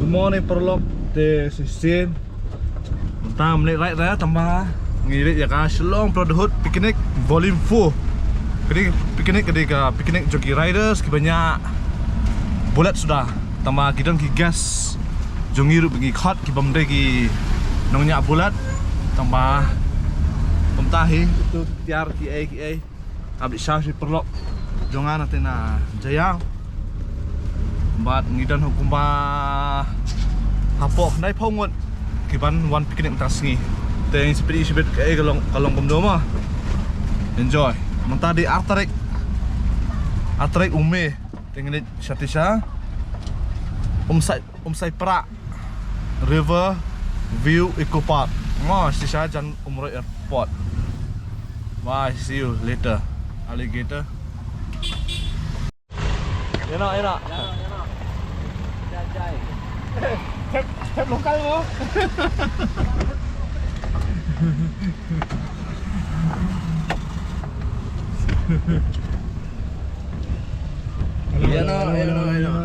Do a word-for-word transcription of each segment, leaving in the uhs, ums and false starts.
Morning paralok, te shisien mynta mynne ride ra tang ba ngi leit ïa ka Shillong Brotherhood Picnic Volume four. Ka dei picnic, ka dei ka picnic jong ki riders kiba ñiah bullet suda. Tang ba ki don ki guest jong ngi ruh ba ngi khot kiba ym dei ki nongñiah bullet. Tang ba kumta hi, to tiar kiei kiei. Ap di sha shi paralok jong nga na te na Jaiaw. Bad ngi don kumba hapoh khyndai phew ngut kiban wan picnic mynta sngi. Te ngi sa peit shibit kaei ka long, ka long kumno ma. Enjoy. Mynta dei ar tarik, ar tarik u May. Te ngi leit sha te sha Umsait, Umsait Pra River View Eco Park. Mo, shisha jan Umroi Airport. Bye, see you later, alligator. Ina, ina. Tep, tep lokal mo. Ïa no, ïa no, ïa no.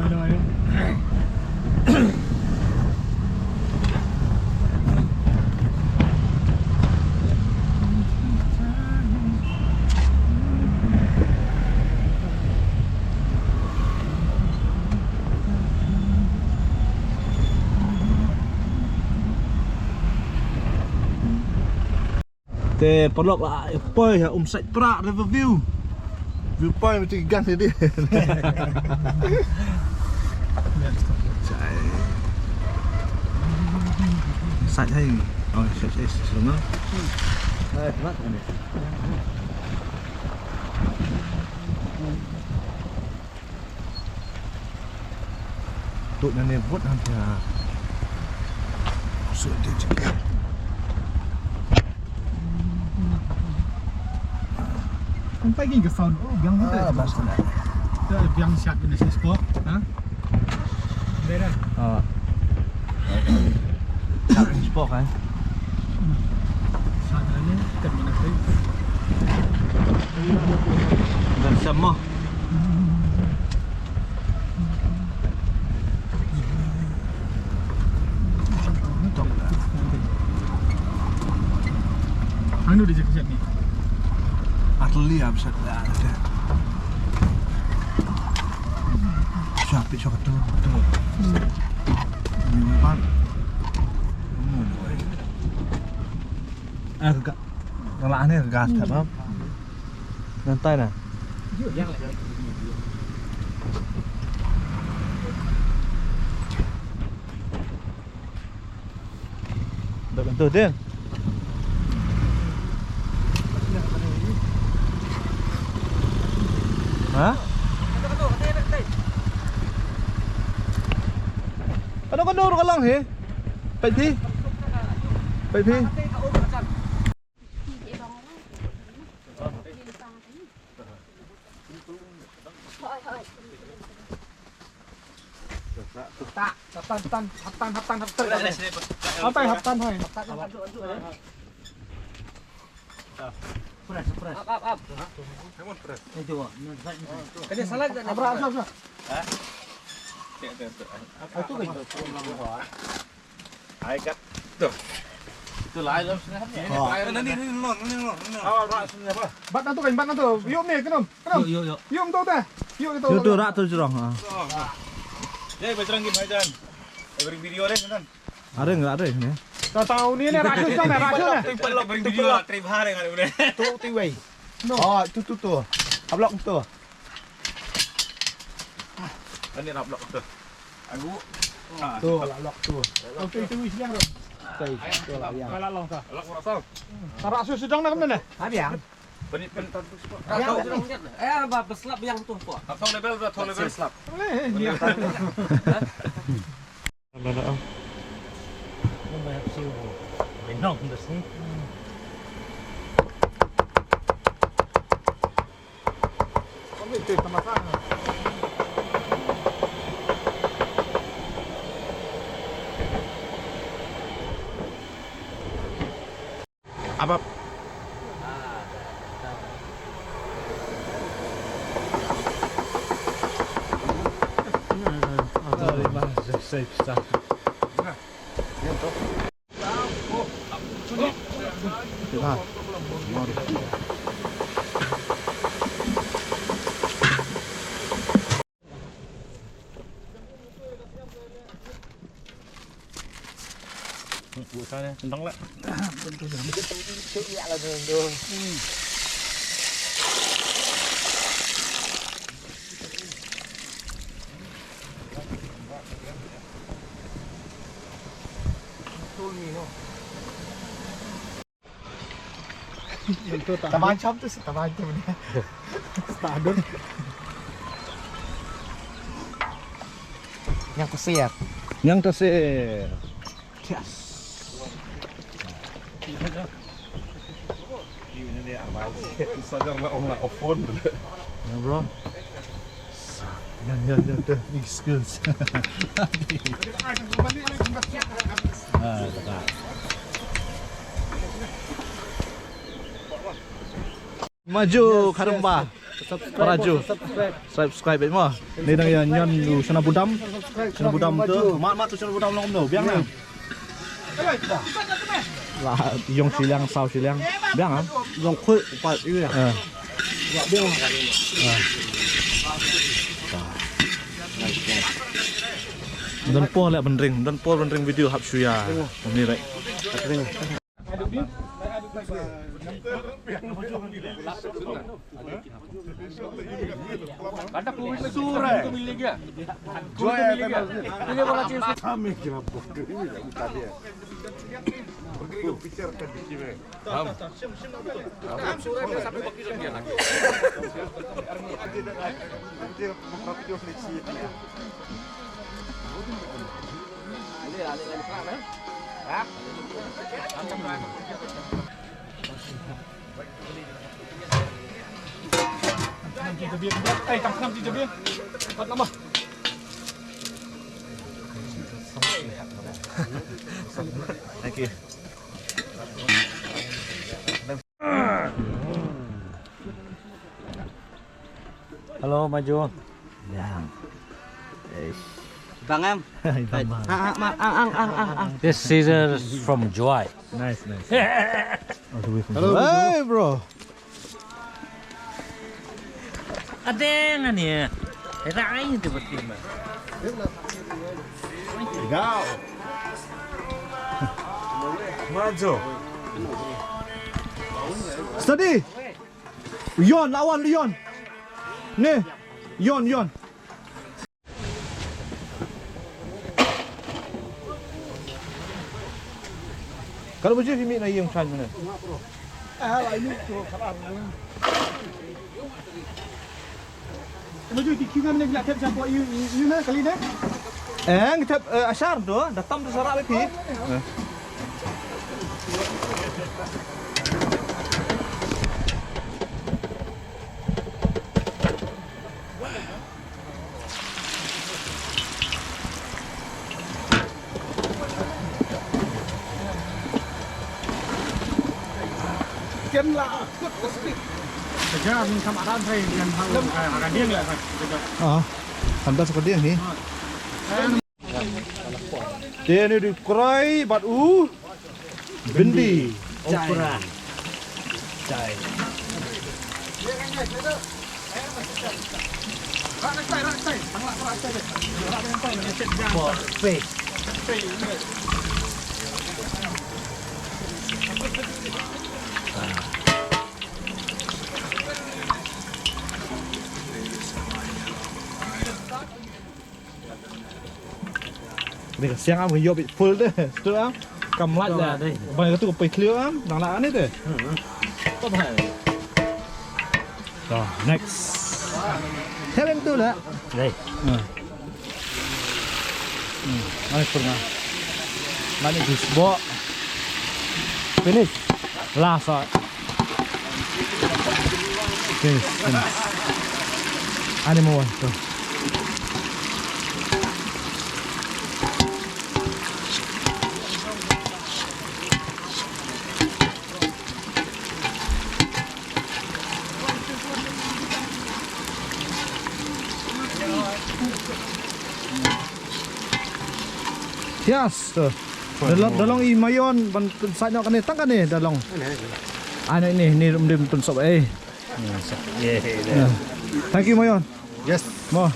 Te paralok la poi ha Umsait Pra River View. View point mesti gan tadi. Sait hai. Oh, sait, sait, sait, no. Hai, temat kan dia. Tu nane vote han pia. Su de jike. Kan pagi ke sound. Oh, biang vote. Ah, bas kena. Biang siap ini sport, ha? Beda. Oh. Siap ini sport kan? Siap ini kan mana sih? Dan sama. Hangno dei jaka shad ni? Atli am shad da. Shad pi shad tu tu. Ni ban. Ah, ka, ka la ne ka gas ta ba. Ngan tai na. Dah tentu din. Ha? Kano kano ruh ka long hi. Peit phi. Peit phi. Ta, ta, tan, hap tan, hap tan, hap tan. Hap tan, hap tan, hoi. Press, press. Ap, ap, ap. Itu, wah. Kena salah tak? Abra, abra, abra. Ha? Itu kan. Ai kat. Tu. Tu lai lem sini. Oh. Ni, ni, ni, ni, ni, ni. Awak rak sini apa? Bat na tu kan, bat na tu. Yuk ni, kenum. Kenum. Yuk, yuk, yuk. Yuk tu teh. Yuk tu. Yuk tu rak tu jerong. Ha. Jai bajrang ki bhaijan. Bring video deh kan. Ada enggak ada ni? Tahu ni ni rak tu kan, rak tu ni. Bring video lah, trip hari kan udah. Tu tu wei. No. Oh, tu tu tu. Upload tu. Ani rak upload tu. Aku. Tu, la lok tu. Tu, tu, tu, siang tu. Tu, tu, la, ya. Kalau long tu. Lok rasa. Tarak su sedang nak mana? Habis ya. Beni, beni. Ya. Eh, apa, beslap yang tu, Pak? Atau level, atau level slap. Boleh, ya. Mana, ah? Ini banyak sih, Bu. Benong tu sih. Abab. Taban cham tu, taban tu dia. Stadun. Yang kasir. Yang kasir. Yes. Sagar na ong na phone. Ya, bro. Yan, yan, yan, yan. Excuse. Ah, tak. Maju, yes, Karamba. Subscribe, Paraju. Subscribe. Subscribe mo. Ni dang ïa ñion u shana budam. Shana budam tu. Mat, mat tu shana budam long tu. Biang na. La yong shiliang, saw shiliang. Biang ah. Yong khuid pat ïa. Eh. Biang. Eh. Don por leh bynring, don por bynring video hap shuwa. Ni rek. Thank you. Hello, Maju. Yang. Eish. Bang em. Bang, bang. Ah, ah, ma-, ah, ah, ah, ah, ah. This is, uh, from Jowai. Nice, nice. All the way from Hello, Jowai. Hey, bro. Ada ngan ya. Rai tu betul mah. Maju. Steady. Yon, lawan Yon. Ni. Yon, Yon. Kalau baju himi na yung chan mana? Maju di kinga mene gila tep jampo yu yu na kali na. Eh, ngi tep, eh, ashar do, datam do sarak lagi. Eh. Ken la kut ka speed. Ka jar ni kam adan sai kan hang ka ka dieng la kan. Ah, kan da ka dieng ni. Te ni di krai bad u bindi. Okra. Chai. Ni ka siang am ka ïoh bit full de. Stu am. Kam lait la. Ban ka tu ka pei clear am. Nang la ni de. To, next. Kevin tu la. Dei. Hmm. Hmm. Ani pernah. Mani disbo. Finish. Last shot. Finish, finish. Ani mo wan tu. Yes. Da long, da long i Mayon ban pynsait noh kane, tang kane da long. Ane ni, ni ym dim pynsop ei. Thank you, Mayon. Yes. Mo.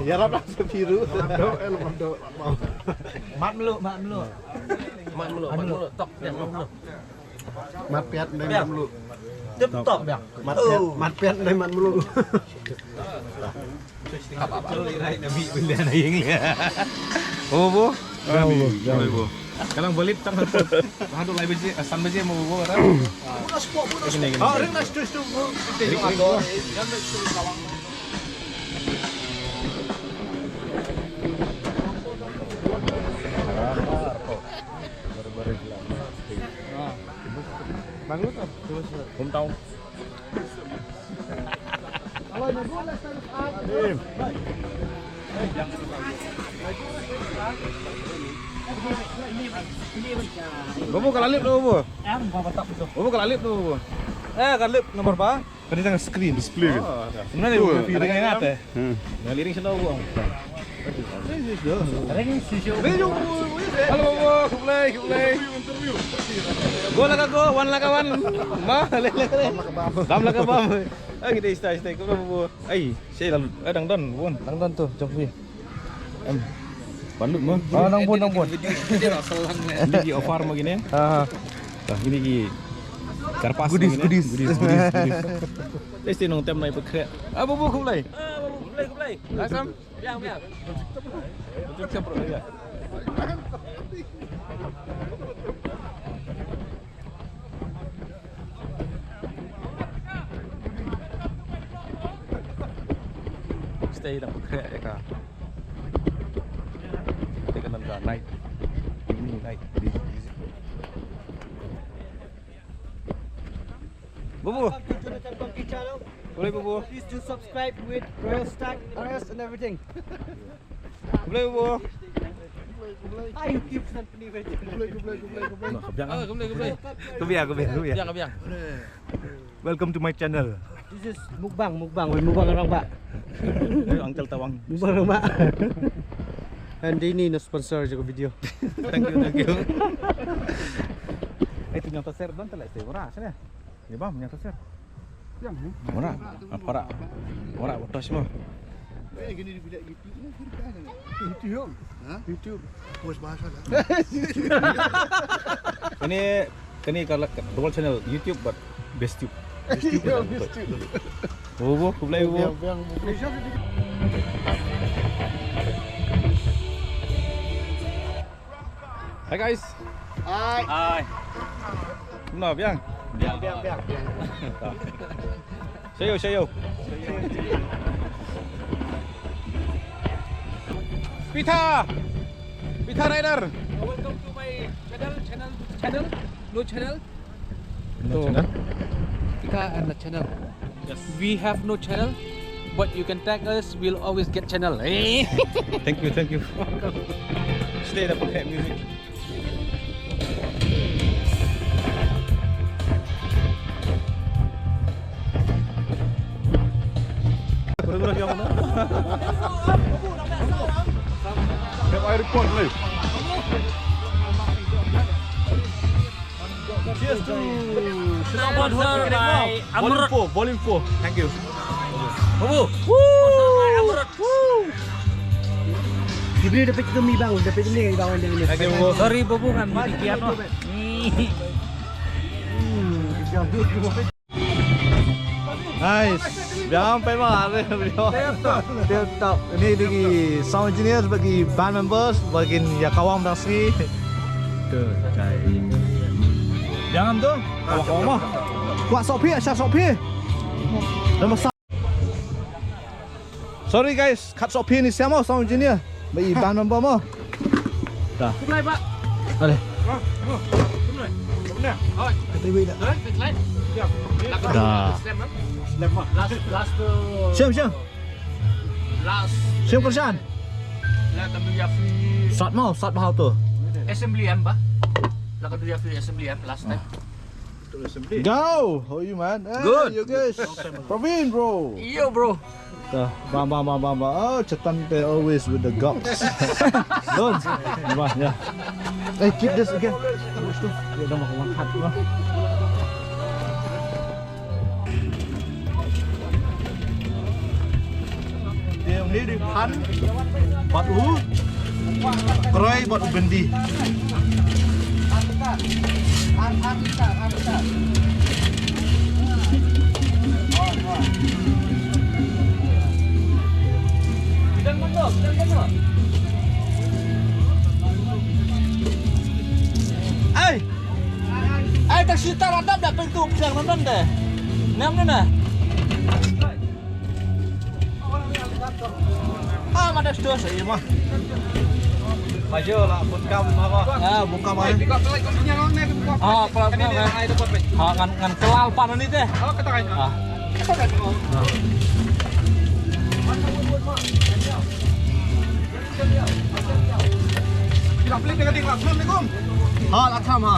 Ïarap lah, biru. Mat mluh, mat mluh. Mat mluh, mat mluh. Tok, tok, tok. Mat piat ndai mat mluh. Tip top. Mat piat, mat piat ndai mat mluh. Apa, apa? Apa, apa? Ka long ba late tang haduh lai baje, ah, san baje mo, mo, kata. Kine, kine. Hometown. Babu, ka la lip tu, Babu. Babu, ka la lip tu, Babu. Eh, ka lip number ba? Ka dei tang screen. Display. Oh, ada. Mana ni, Babu? Ada yang ingat, eh? Hmm. Yang liring sino, Babu. Hello, Babu. Khublei, khublei. Go la ka go, wan la ka wan. Ma, le, le, le. Bam la ka bam. Ah, kita ista, ista. Khublei, Babu. Ai, sha la, eh, dang don bun. Dang don tu, jong phi. Em. Ban lut mo. Ah, nang bun, nang bun. Video, video dah selang ni. Ni ki offer mo kine. Ha, ha. Ah, kine ki karpas mo kine. Goodies, goodies. Goodies, goodies, goodies. Test nong tem nai pekhreh. Ah, Babu, khublei. Ah, Babu, khublei, khublei. Asam? Biang, biang. Betul siap, bro, ya. Stay lang, pekhreh ïa ka. Kita kena night. Ini night. Babu. Welcome to Jonathan Bangki channel. Khublei, Babu. Please do subscribe with Royal Stack, press and everything. Khublei, Babu. Ai, YouTube san peni. Khublei, khublei, khublei, khublei. Khublei, khublei. Khublei, khublei. Biang, biang. Welcome to my channel. This is mukbang, mukbang, mukbang orang ba. Eh, Uncle Tawang. Mukbang orang ba. And ini na sponsor juga video. Thank you, thank you. Eh, tu yang terser don telah saya murah sana. Ni bang, yang terser. Yang ni? Murah. Apa rak? Murah, betul semua. Eh, gini di bilik YouTube ni, kiri kanan. YouTube. Ha? YouTube. Bos bahasa dah. Ini, ini kalau dual channel YouTube but best tube. Best tube. Best tube. Babu, khublei, Babu. Biang, biang, Babu. Hi guys. Hi. Hi. Kumno, biang? Biang, biang, biang, biang. Shayo, shayo. Peter. Peter Rider. Welcome to my channel, channel, channel. No channel. No channel? Kita and the channel. Yes. We have no channel, but you can tag us, we'll always get channel. Eh? Thank you, thank you. Stay the perfect music. Have I record live? Cheers to Shillong Sponsor by Amrut. Volume four, volume four. Thank you. Babu. Sponsor by Amrut. Woo! Dia boleh dapat kita mi bang, dapat ni bang dia ni. Thank you, Babu. Sorry, Babu, ngan beli piano. Hmm, dia Nice. Biang pynban, biang. Tip top. Tip top. Ini lagi sound engineer bagi band members, bagi ïa kawang dang sngi. Tu, cai. Biang tu. Kawang, kawang mah. Kuat sok phi, sha sok phi. Nombor sa-, Sorry guys, kat sok phi ni siapa sound engineer. Ba i ban ban ba mo. Dah. Khublei, Pak. Boleh. Khublei. Khublei. Oi. Kata ibu dah. Dah, dah, dah. Siap. Dah. Slam, eh? Slam, ah. Last, last tu. Siap, siap. Last. Siap, Krishan. Lah, kami ya free. Sat mo, sat bha to. Assembly em ba? La ka dei fi assembly em last time. Go! How are you, man? Hey, good. You guys. Praveen, bro. Yo, bro. Bam, bam, bam, bam, bam. Oh, Chetan, they always with the gops. Don't. Bam, yeah. Hey, keep this again. Push to. Ya dah makan hat. Te ym dei phan bad u kroi bad u byndi. Ei! Ei, ta shi ta radap da pyntu psiang nan nan de. Nem ne na. Ah, ma da sto sa ïa ma. Ma jo la bun kam ma ba. Ah, bun kam ai. Ah, pala pala. Ah, ngan ngan kelal pan ni te. Ah. Ha, la tham ha.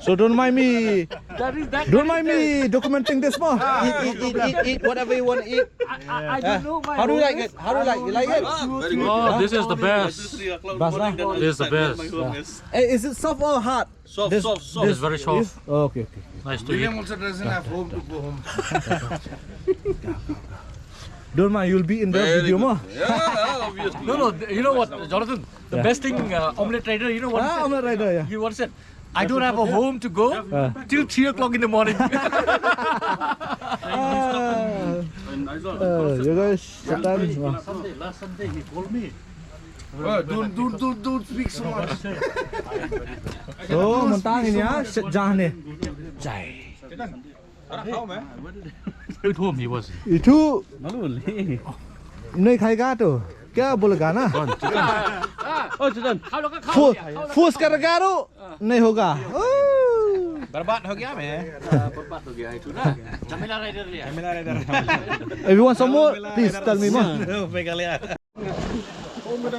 So don't mind me, don't mind me documenting this mo. Eat, eat, eat, eat, eat, whatever you want to eat. I, I, I don't know my How do you like it? How do you like? You like it? Ah, very good. Oh, this is the best. Best, huh? This is the best. Eh, is it soft or hard? Soft, soft, soft. This, it's very soft. Oh, okay, okay. Nice to eat. William also doesn't have home to go home. Don't mind, you'll be in the video mo. Yeah, obviously. No, no, you know what, Jonathan? The best thing, uh, Omelette Rider, you know what he said? Ah, Omelette Rider, yeah. He once said, "I don't have a home to go till three o'clock in the morning." Ah. Uh, you guys, Chetan. Last Sunday, last Sunday he called me. Oh, don't, don't, don't, don't speak so much. So, mynta ngin ïa shet ja hangne. Jai. At home, eh? At home he was. Itu. Malu le. Nahi khayega to. Kya bolega na? Khaun, Chetan. Oh, Chetan. Force, force karega to nahi hoga. Oh. Barbad ho gaya main. Barbad ho gaya itu na. Jhamela Rider liya. Jhamela Rider. If you want some more, please tell me more. Meghalaya.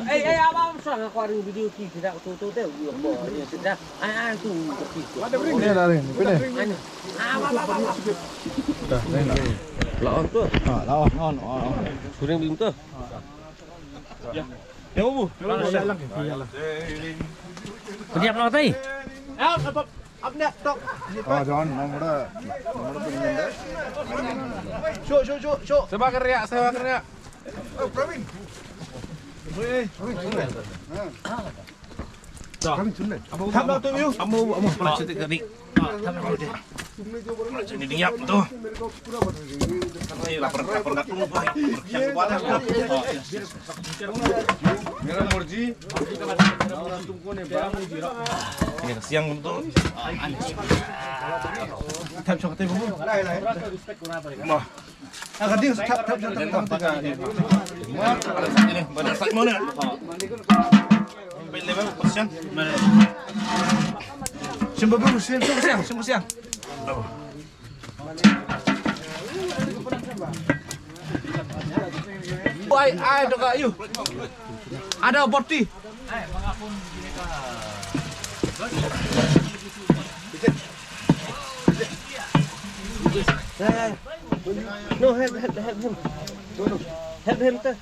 Ei, ei, am, am, sa nga kwari video ki, kita tu, tu, tu, tu, tu, tu, tu. Ai, ai, tu, tu, tu. Ni dah ring, ni. Ai, am, am, am, am. Dah, ring dah. Lawan tu. Ha, lawan, on, on, on. Suring bim tu. Ya. Ya, bu. Pynïap noh tai. Ap, ap, ap, ap, ap. Ah, John, nomor, nomor pynïap. Sho, sho, sho, sho. Seba kynriah, seba kynriah. Oh, Praveen. Oi, oi. Praveen, Praveen. Ha. Praveen, sun le. Amo, amo, amo, amo, pala chete kani. Pala chete ding yap tu. Ni lapar, lapar kat tu. Yang kuat dah. Mera murji. Siang tu. Tap chok te bu. Lai, lai. Mah. Ah, ka ding, thap, thap, thap, thap, thap, thap. Mah, ada satu ni, banyak satu mana? Pele ba, kasian. Shim babu, shim, shim kasian, shim kasian. Bai, ai, to ka, yu. Ada boti. No, help, help, help him. No, no. Help him to.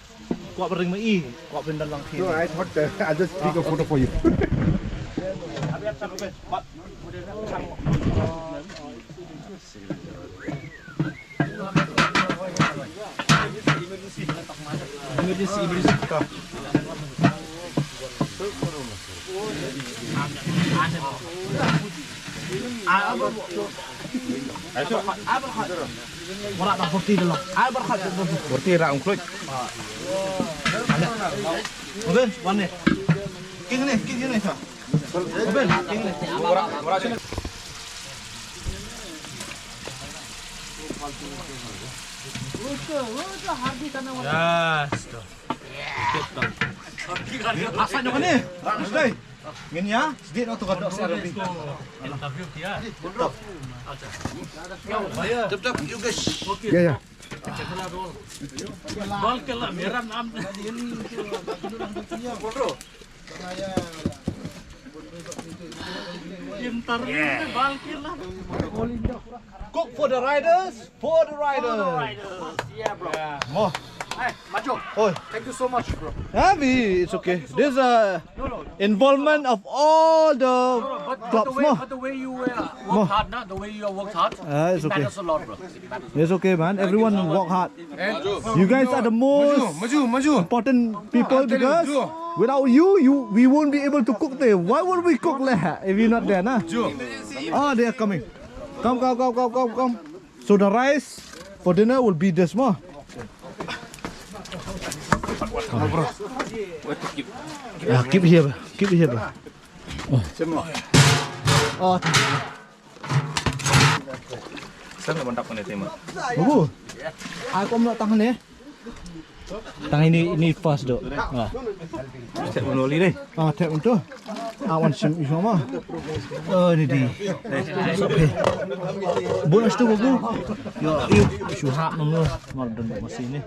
Kwah ba ring ma i, kwah ba ring da lang khi. No, I thought, uh, I'll just take a photo for you. Emergency, emergency. Ai, so. Mora da forty da lo. Ai, berkat da forty. Forty ra ungklut. Mungkin, one ni. King ni, king ni, sa. Yes. Asa nyo ni. Dai. Ngin ya, sedih nak tukar dok si Arabi. Tep tep, you guys. Ya, ya. Cook for the riders, for the riders. Yeah, bro. Mo. Hey, Majo. Oi. Thank you so much, bro. Heavy, it's okay. This is a involvement of all the clubs, but the way, mo. But the way you uh, work hard, na, the way you work hard, ah, it's okay. It matters a lot, bro. It matters a lot. It's okay, man. Everyone work hard. You guys are the most important people because without you, you we won't be able to cook there. Why would we cook there if you're not there, na? Ah, they are coming. Come, come, come, come, come, come. So the rice for dinner will be this, mo. Ah, keep here, keep here. Oh, thank you. Sa na bandak ko ne tema. Babu. Ako mo tang ne. Tang ini, ini pas do. Ah. Step uno li deh. Ah, tap uno. Awan sim isama. Oh, ini di. Bonus tu, babu. Yo, yo, suhat nang lo. Mar dan masih ni.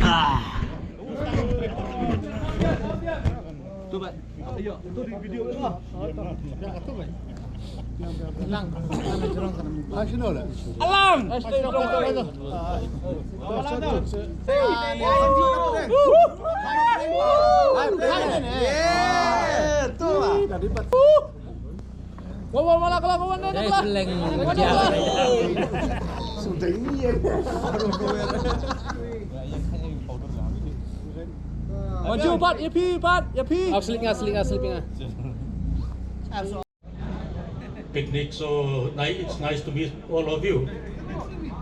Ah. Tu, Bat. Ayo, tu di video tu. Alang. Alang. Yeah, tu lah. Wan, wan, wan, wan, wan, wan, wan, wan. Dai, peleng. Maju, Pat, ïa phi, Pat, ïa phi. Ap slip nga, slip nga, slip nga. Picnic, so ni-, it's nice to meet all of you.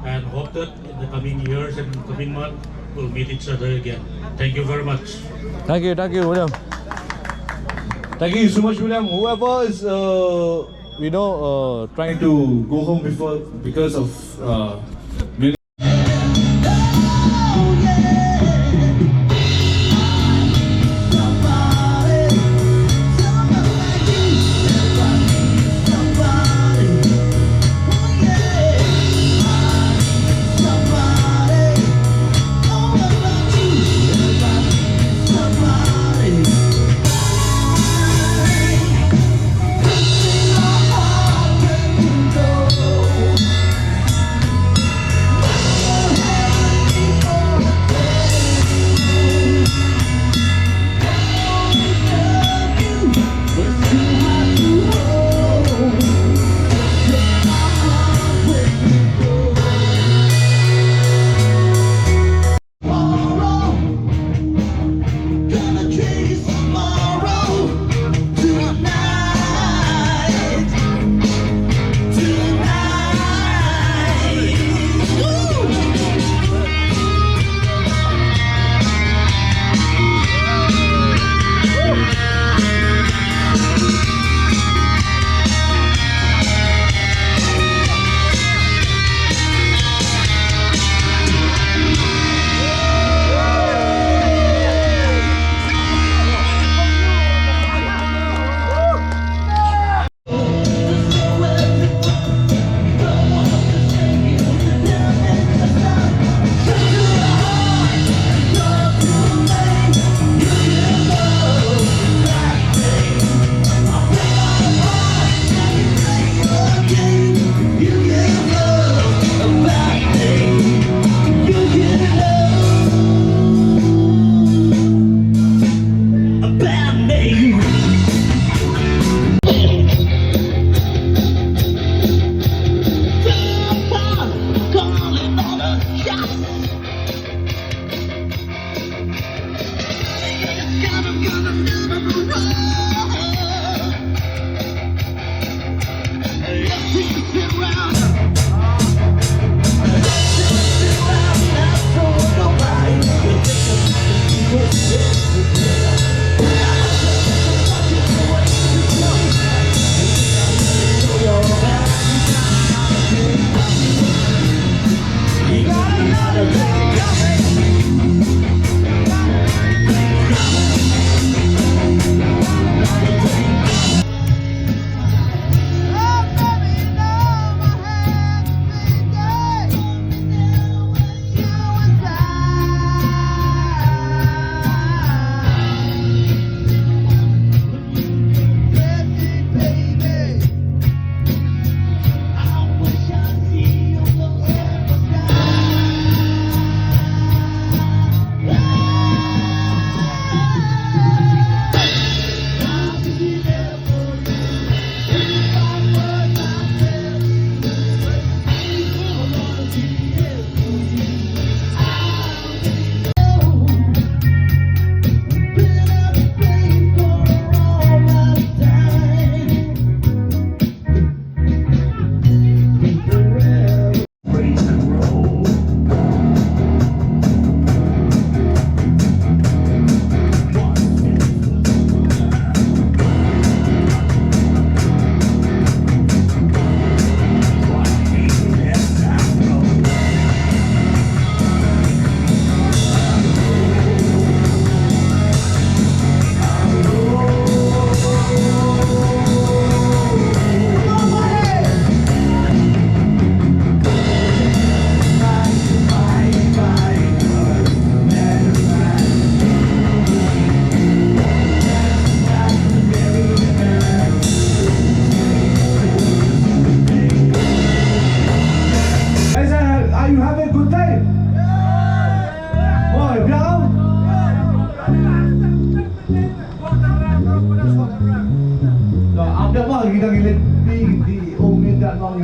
And hope that in the coming years and coming month, we'll meet each other again. Thank you very much. Thank you, thank you, William. Thank you so much, William. Whoever is, uh, you know, uh, trying to go home before because of, uh,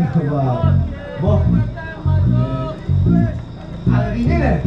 Wah. Wah. Ada ini deh.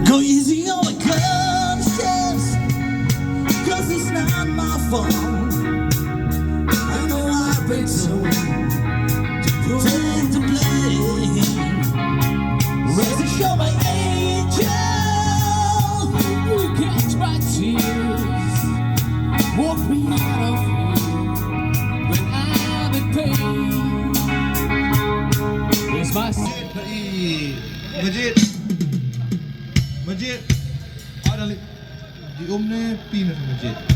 Go easy on the conscience, 'cause it's not my fault. I know I've been told to protect the blame. Raise and show my angel. You catch my tears. Walk me out of here when I'm in pain. Here's my Majid. Majid. Ada li. Di um ne pin Majid.